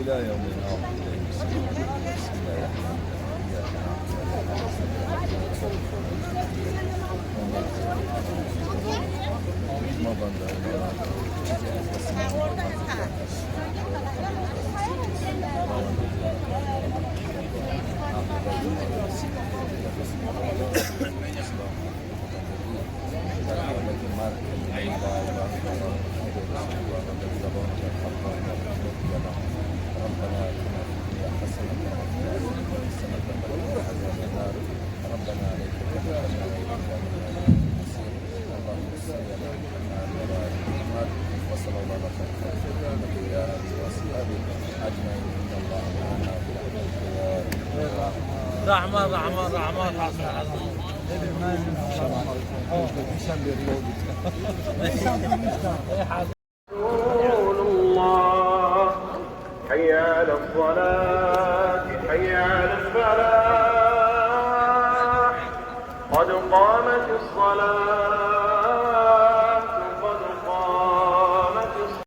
إلى يوم العرض إليه المصير. بسم الله الرحمن الرحيم. إياك نعبد وإياك ربنا اتنا في الدنيا حسنة وفي الآخرة حسنة وقنا عذاب النار. ربنا عليك توكلنا وإليك أنبنا المصير. اللهم صل على محمد وعلى آل محمد وصلى الله على خير خلق محمد وعلى آله وأصحابه أجمعين. إن الله معنا برحمته. رحمة رحمة رحمة رحمة. رسول الله، حي على الصلاة، حي على الفلاح، قد قامت الصلاة.